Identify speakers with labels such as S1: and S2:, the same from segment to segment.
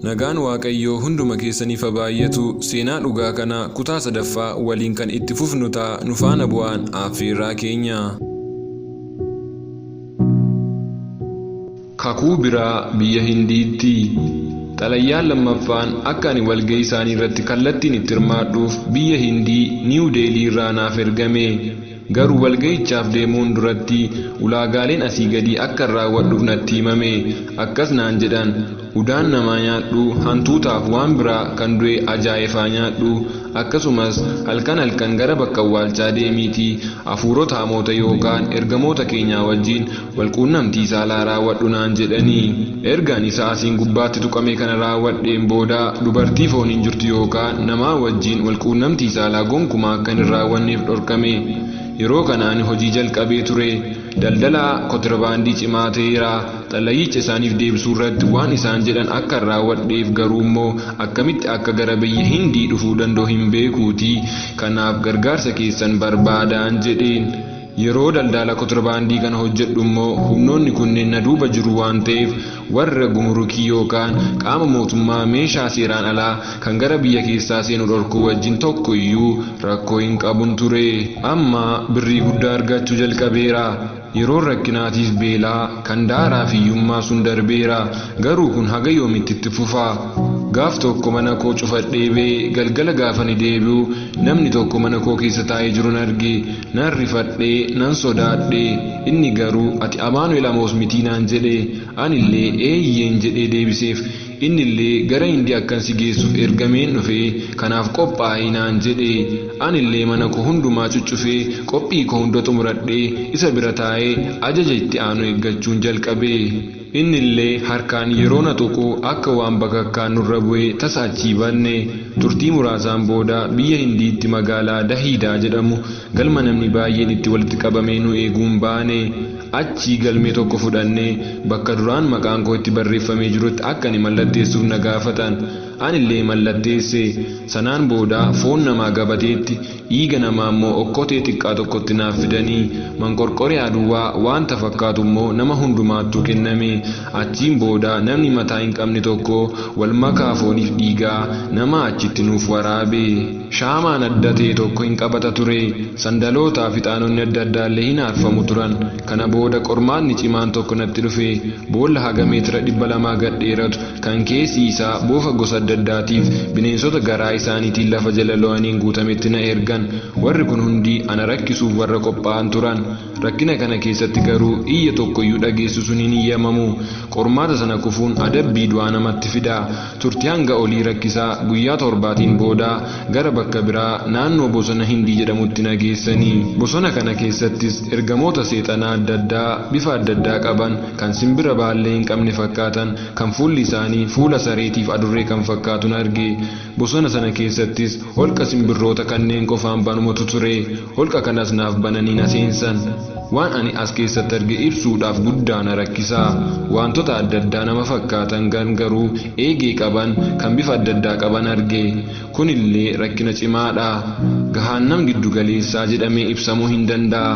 S1: Nagaan Waaqayyoo hunduma keessaniif haa baay'atu. Seenaa dhugaa kana kutaa sadaffaa waliin kan itti fufnu ta'a. Nu faana bu'aan affeerraa keenya. Kakuu biraa biyya Hindiitti. Xalayyaan lammaffaan akka ani walga'ii isaanii irratti kallattiin itti hirmaadhuuf biyya Hindii Niiw Deelii irraa naaf ergame. Garuu walga'ichaaf deemuun duratti ulaagaaleen asii gadii akkan raawwadhuuf natti himame. Akkas naan jedhan: udaan namaa nyaadhu, hantuutaaf waan biraa kan du'e ajaa'efaa nyaadhu, akkasumas halkan halkan gara bakka awwaalchaa deemiitii hafuurota hamoota yookaan ergamoota keenyaa wajjin walquunnamtii saalaa raawwadhu naan jedhanii. Erga ani isa asiin gubbaatti tuqame kana raawwadheen booda dubartii fooniin jirtu yookaan namaa wajjin walquunnamtii saalaa gonkumaa akkan hin raawwanneef dhorkame. Yeroo kana ani hojii jalqabee ture. Daldalaa kontirabaandii cimaa ta'eera. Xalayicha isaaniif deebisuu irratti waan isaan jedhan akka raawwadheef garuu immoo akkamitti akka gara biyya Hindii dhufuu danda'u hin beekuutii. Kanaaf gargaarsa keessan barbaadaan jedheen. Yeroo daldala kontrabaandii kana hojjedhu immoo humnoonni kunneen na duuba jiru waan ta'eef warra gumrukii yookaan qaama mootummaa meeshaa seeraan alaa kan gara biyya keessaa seenu dhorkuu wajjin tokko iyyuu rakkoo hin qabun ture. Amma birrii guddaa argachuu jalqabeera. Yeroon rakkinaatiif beelaa kan daaraa fi hiyyummaa sun darbeera. Garuu kun haga yoomitti itti fufa? Gaaf tokko mana koo cufadhee ba'ee galgala gaafa ni deebi'u namni tokko mana koo keessa taa'ee jiru arge. Nan rifadhee, nan sodaadhe. Inni garuu ati Amaanu'el Amoos mitii naan jedhe. Anillee eeyyeen jedhee deebiseef. Innillee gara Hindii akkan si geessuuf ergameen dhufee kanaaf qophaa'ii naan jedhe. Anillee mana koo hundumaa cuccufee qophii koo hunda xumuradhee isa bira taa'ee ajaja itti aanu eeggachuun jalqabe. Innillee harkaan yeroo na tuqu akka waan bakakkaan nurra bu'ee tasa achii banne. Turtii muraasaan booda biyya Hindiitti magaalaa Dahiidaa jedhamu galma namni baay'een itti walitti qabamee nu eeguun baane. Achii galmee tokko fudhannee bakka duraan maqaan koo itti barreeffamee jirutti akka ani mallatteessuuf na gaafatan. Anillee mallatteesse. Sanaan booda foon namaa gabateetti, dhiiga namaa immoo okkotee xiqqaa tokkotti naaf fidanii manqorqoree aduwwaa waanta fakkaatu immoo nama hundumaattuu kenname. Achiin booda namni mataa hin qabne tokko wal makaa fooniif dhiigaa nama achitti nuuf waraabe. Shaamaan adda ta'e tokko hin qabata ture. Sandalootaa fi ixaanonni adda addaallee hin aarfamu turan. Kana booda qormaanni cimaan tokko natti dhufe. Boolla haga meetira 200 gad dheeratu kan keessi isaa boofa gosa adda addaatiif bineensota garaa isaaniitiin lafa jala lo'aniin guutametti na ergan. Warri kun hundi ana rakkisuuf warra qophaa'an turan. Rakkina kana keessatti garuu iyya tokkoyyuu dhageessisuun hin iyyamamu. Qormaata sana kufuun adabbii du'aa namatti fida. Turtii hanga olii rakkisaa guyyaa 7tiin booda gara bakka biraa naannoo bosona Hindii jedhamutti na geessanii. Bosona kana keessattis ergamoota seexanaa adda addaa bifa adda addaa qaban kan simbira baallee hin qabne fakkaatan kan fuulli isaanii fuula sareetiif adurree kan fakkaatun arge. Bosona sana keessattis holqa simbirroota kanneen qofaan banumatu ture. Holqa kanas naaf bananii na seensan. Waan ani as keessatti arge ibsuudhaaf guddaa na rakkisa. Waantota adda addaa nama fakkaatan kan garuu eegee qaban kan bifa adda addaa qaban arge. Kunillee rakkina cimaadha. Gahaannam giddu galeessaa jedhamee ibsamuu hin danda'a.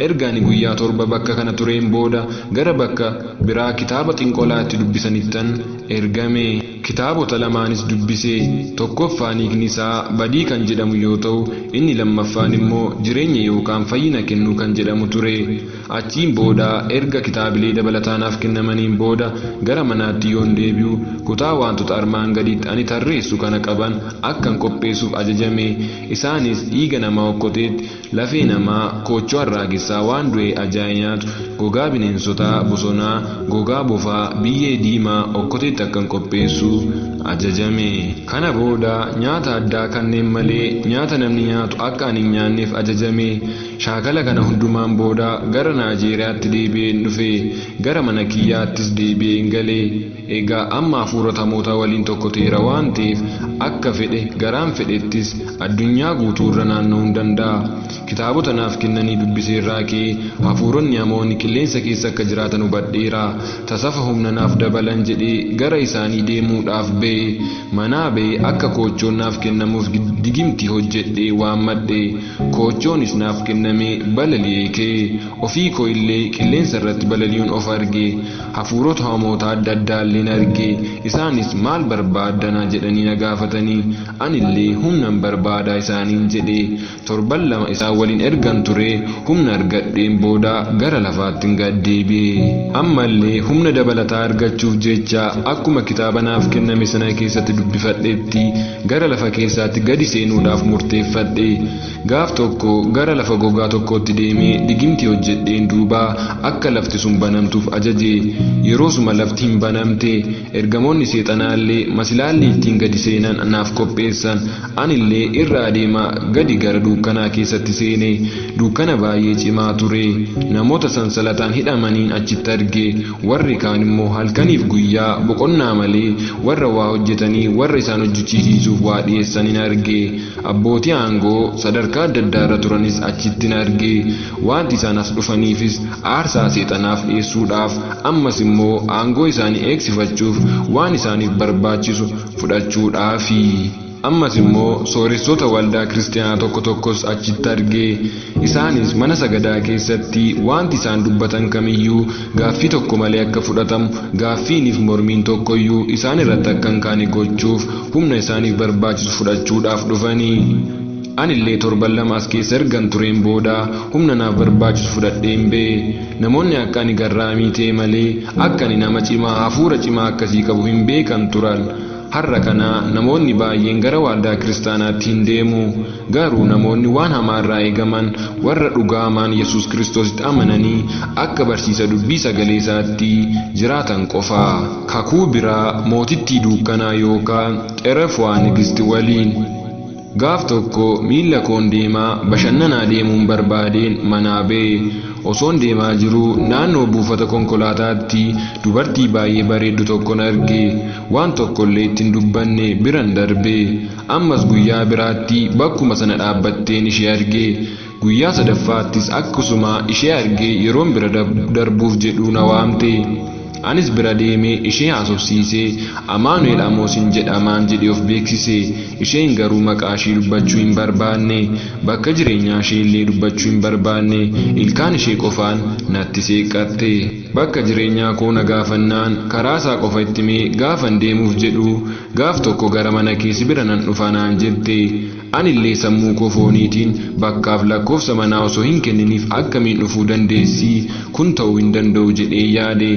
S1: Erga ani guyyaa 7 bakka kana tureen booda gara bakka biraa kitaaba xinqolaa itti dubbisanittan ergame. Kitaabota lamaanis dubbise. Tokkoffaan hiikni isaa badii kan jedhamu yoo ta'u, inni lammaffaan immoo jireenya yookaan fayyina kennuu kan jedhamu ture. Achiin booda erga kitaabilee dabalataa naaf kennamaniin booda gara manaatti yoon deebi'u kutaa waantota armaan gadiitti ani tarreessu kana qaban akkan qopheessuuf ajajame. Isaanis dhiiga namaa okkoteetti, lafee namaa, koochoo arraagessaa waan du'e ajaa'e nyaatu, gogaa bineensotaa bosonaa, gogaa bofaa, biyyee diimaa okkoteetti akkan qopheessu ajajame. Kana booda nyaata addaa kanneen malee nyaata namni nyaatu akka ani hin nyaanneef ajajame. Shaakala kana hundumaan booda gara Naajeeriyaatti deebi'een dhufe. Gara mana kiyyaattis deebi'een gale. Egaa amma hafuurota hamootaa waliin tokko ta'eera waan ta'eef akka fedhe garaan fedhettis addunyaa guutuu irra naanna'uun danda'a. Kitaabota naaf kennanii dubbiseerraa ka'ee hafuuronni hamoonni qilleensa keessa akka jiraatan hubadheera. Tasafa humna naaf dabalan jedhee gara isaanii deemuudhaaf ba'e. Manaa ba'ee akka koochoon naaf kennamuuf digimtii hojjedhee waammadhe. Koochoonis naaf kennamee balali'ee ka'e. Ofii koo illee qilleensa irratti balali'uun of arge. Hafuurota hamoota adda addaa illeen arge. Isaanis maal barbaaddanaa jedhanii na gaafatanii, anillee humnan barbaadaa isaaniin jedhe. Torban 2 isaan waliin ergan ture humna argadheen booda gara lafaatti gad deebi'e. Ammallee humna dabalataa argachuuf jecha akkuma kitaaba naaf kenname sana keessatti dubbifadhetti gara lafa keessaatti gadi seenuudhaaf murteeffadhe. Gaaf tokko gara lafa gogaa tokkootti deemee digimtii hojjedheen duuba akka lafti sun banamtuuf ajaje. Yeroosuma lafti hin banamte. Ergamoonni seexanaallee masilaalli ittiin gadi seenan naaf qopheessan. Anillee irra adeemaa gadi gara dukkanaa keessatti seene. Dukkana baay'ee cimaa ture. Namoota sansalataan hidhamaniin achitti arge. Warri kaan immoo halkaniif guyyaa boqonnaa malee warra waa hojjetanii warra isaan hojjechiisuuf waa dhiyeessan hin arge. Abbootii aangoo sadarkaa adda addaa irra turanis achitti hin arge. Wanti isaan as dhufaniifis aarsaa seexanaaf dhiyeessuudhaaf, ammas immoo aangoo isaanii eegsifachuuf waan isaaniif barbaachisu fudhachuudhaafi. Ammas immoo sooressoota waldaa kiristaanaa tokko tokkos achitti arge. Isaanis mana sagadaa keessatti wanti isaan dubbatan kamiyyuu gaaffii tokko malee akka fudhatamu, gaaffiiniif mormiin tokkoyyuu isaan irratti akka hin kaane gochuuf humna isaaniif barbaachisu fudhachuudhaaf dhufanii. Anillee torban 2 as keessa ergan tureen booda humna naaf barbaachisu fudhadheen ba'e. Namoonni akka ani garraamii ta'e malee akka ani nama cimaa hafuura cimaa akkasii qabu hin beekan turan. Har'a kana namoonni baay'een gara waldaa kiristaanaatti hin deemu. Garuu namoonni waan hamaa irraa eegaman warra dhugaamaan Yesuus Kiristoositti amananii akka barsiisa dubbii sagalee isaatti jiraatan qofa. Kakuu biraa mootittii dukkanaa yookaan Xerefwaa Nigisti waliin. Gaaf tokko miilla koon deemaa bashannanaa deemuun barbaadeen manaa ba'e. Osoon deemaa jiruu naannoo buufata konkolaataatti dubartii baay'ee bareeddu tokkon arge. Waan tokkollee ittiin dubbanne biran darbe. Ammas guyyaa biraatti bakkuma sana dhaabbatteen ishee arge. Guyyaa sadaffaattis akkasuma ishee arge yeroon bira darbuuf jedhu na waamte. Anis bira deemee ishee haasofsiisee Amaanu'el Amoosin jedhamaan jedhee of beeksise. Isheen garuu maqaa ishee dubbachuu hin barbaanne. Bakka jireenyaa ishee illee dubbachuu hin barbaanne. Ilkaan ishee qofaan natti seeqatte. Bakka jireenyaa koo na gaafannaan karaa isaa qofa itti himee gaafan deemuuf jedhu gaaf tokko gara mana kee si bira nan dhufa naan jette. Anillee sammuu koo fooniitiin bakkaaf lakkoofsa manaa osoo hin kenniniif akkamiin dhufuu dandeessi, kun ta'uu hin danda'u jedhee yaade.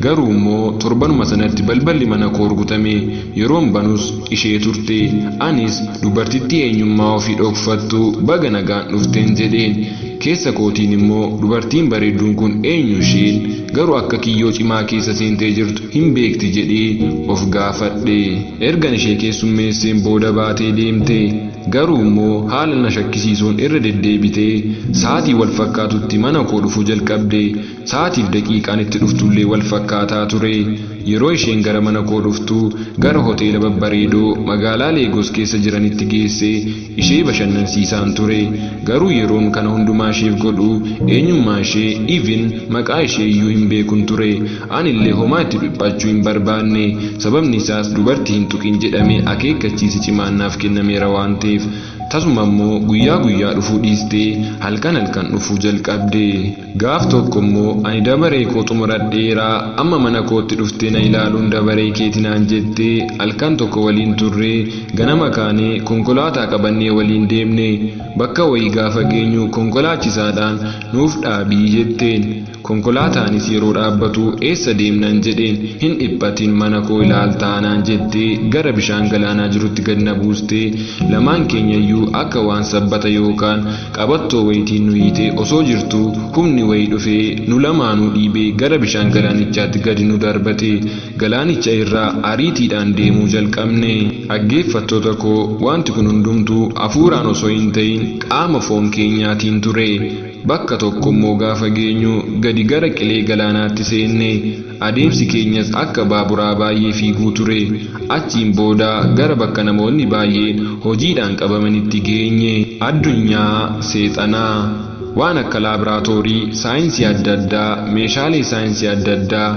S1: Garuu immoo torbanuma sanatti balballi mana koo rukutame. Yeroon banus ishee turte. Anis dubartittii eenyummaa ofii dhokfattu baga nagaan dhufteen jedheen. Keessa kootiin immoo dubartiin bareedduun kun eenyu isheen garuu akka kiyyoo cimaa keessa seentee jirtu hin beekti jedhee of gaafadhe. Ergan ishee keessummeesseen booda baatee deemte. Garuu immoo haala na shakkisiisuun irra deddeebitee sa'aatii wal fakkaatutti mana koo dhufuu jalqabde. Sa'aatiif daqiiqaan itti dhuftullee wal fakkaataa ture. Yeroo isheen gara mana koo dhuftu gara hoteela babbareedoo magaalaa Leegos keessa jiranitti geessee ishee bashannansiisaan ture. Garuu yeroon kana hundumaa isheef godhu eenyummaa ishee even maqaa ishee iyyuu hin beekun ture. Anillee homaa itti dhiphachuu hin barbaanne. Sababni isaas dubartii hin tuqin jedhamee akeekkachiisi cimaan naaf kennameera waan ta'eef. Tasuma immoo guyyaa guyyaa dhufuu dhiistee halkan halkan dhufuu jalqabde. Gaaf tokko immoo ani dabaree koo xumuradheeraa amma mana kootti dhuftee na ilaaluun dabaree keeti naan jettee halkan tokko waliin turree ganama kaanee konkolaataa qabannee waliin deemne. Bakka wayii gaafa geenyu konkolaachisaadhaan nuuf dhaabii jetteen. Konkolaataanis yeroo dhaabbatu eessa deemnan jedheen. Hin dhiphatin mana koo ilaaltaa naan jettee gara bishaan galaanaa jirutti gad na buustee lamaan keenya iyyuu akka waan sabbata yookaan qabattoo wayiitiin nu hiitee osoo jirtu humni wayii dhufee nu lamaanuu dhiibee gara bishaan galaanichaatti gadi nu darbate. Galaanicha irraa ariitiidhaan deemuu jalqabne. Dhaggeeffattoota koo, wanti kun hundumtuu hafuuraan osoo hin ta'in qaama foon keenyaatiin ture. Bakka tokko immoo gaafa geenyu gadi gara qilee galaanaatti seenne. Adeemsi keenyas akka baaburaa baay'ee fiiguu ture. Achiin booda gara bakka namoonni baay'een hojiidhaan qabamanitti geenye. Addunyaa seexanaa. Waan akka laaboraatoorii saayinsii adda addaa, meeshaalee saayinsii adda addaa,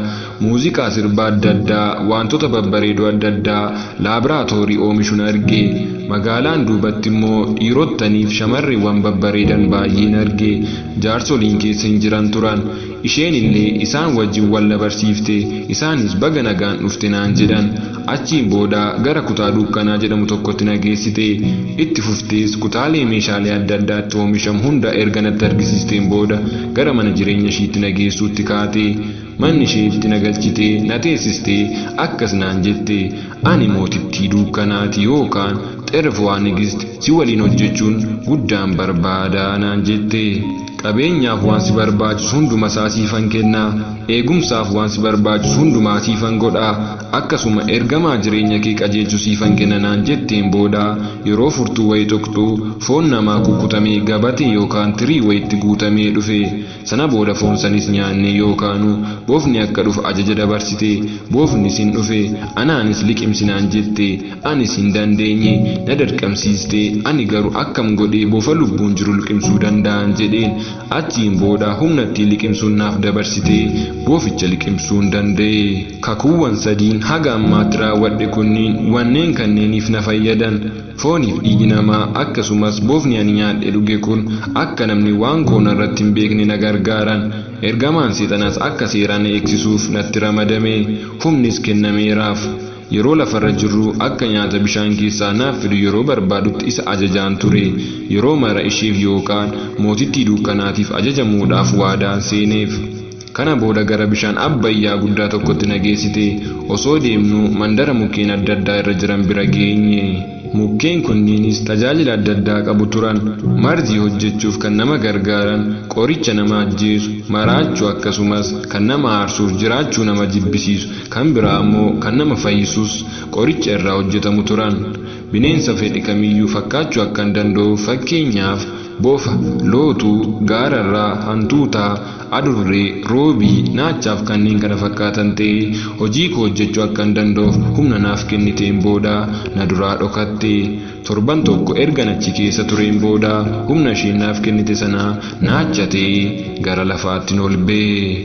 S1: muuziqaa sirbaa adda addaa, wantoota babbareedoo adda addaa laaboraatoorii oomishuun arge. Magaalaan duubatti immoo dhiirottaniif shamarreewwan babbareedan baay'een arge. Jaarsoliin keessa hin jiran turan. Isheen illee isaan wajjin wal na barsiifte. Isaanis baga nagaan dhufte naan jedhan. Achiin booda gara kutaa dukkanaa jedhamu tokkotti na geessite. Itti fuftees kutaalee meeshaalee adda addaatti oomishamu hunda erga natti argisiisteen booda gara mana jireenya ishiitti na geessuutti kaate. Manni isheetti na galchitee na teessistee akkas naan jette: ani mootittii dukkanaati yookaan Xerfuwaa Nigist, si waliin hojjechuun guddaan barbaadaa naan jette. Qabeenyaaf waan si barbaachisu hunduma isaa siifan kennaa, eegumsaaf waan si barbaachisu hundumaa siifan godhaa, akkasuma ergamaa jireenya kee qajeelchu siifan kenna naan jetteen booda yeroo furtuu wayii tuqxu foon namaa kukkutamee gabatee yookaan tirii wayiitti guutamee dhufe. Sana booda foon sanis nyaanne yookaanu boofni akka dhufu ajaja dabarsite. Boofnis hin dhufe, anaanis liqimsi naan jette. Anis hin dandeenye, na dirqamsiiste. Ani garuu akkam godhee bofa lubbuun jiru liqimsuu danda'an jedheen. Achiin booda humna ittiin liqimsuun naaf dabarsite, booficha liqimsuun danda'e. Kakuuwwan sadiin haga ammaatti raawwadhe kunniin wanneen kanneeniif na fayyadan. Fooniif dhiigi namaa akkasumas boofni ani nyaadhe dhuge kun akka namni waan koo narratti hin beekne na gargaaran. Ergamaan seexanaas akka seeraan na eegsisuuf natti ramadame, humnis kennameeraaf. Yeroo lafarra jirru akka nyaata bishaan keessaa naaf fidu yeroo barbaadutti isa ajajaan ture. Yeroo mara isheef yookaan mootittii dukkanaatiif ajajamuudhaaf waadaan seeneef. Kana booda gara bishaan Abbayyaa guddaa tokkotti na geessite. Osoo deemnuu mandara mukkeen adda addaa irra jiran bira geenye. Mukkeen kunniinis tajaajila adda addaa qabu turan. Marzii hojjechuuf kan nama gargaaran, qoricha nama ajjeesu, maraachuu akkasumas kan nama aarsuuf jiraachuu nama jibbisiisu, kan biraa immoo kan nama fayyisus qoricha irraa hojjetamu turan. Bineensa fedhe kamiyyuu fakkaachuu akkan danda'uuf, fakkeenyaaf bofa, lootuu, gaararraa, hantuutaa, adurree, roobii, naachaaf kanneen kana fakkaatan ta'ee hojii koo hojjechuu akkan danda'uuf humna naaf kenniteen booda na duraa dhokatte. Torban tokko erga achi keessa tureen booda humna isheen naaf kennite sana naacha ta'ee gara lafaatti ol ba'e.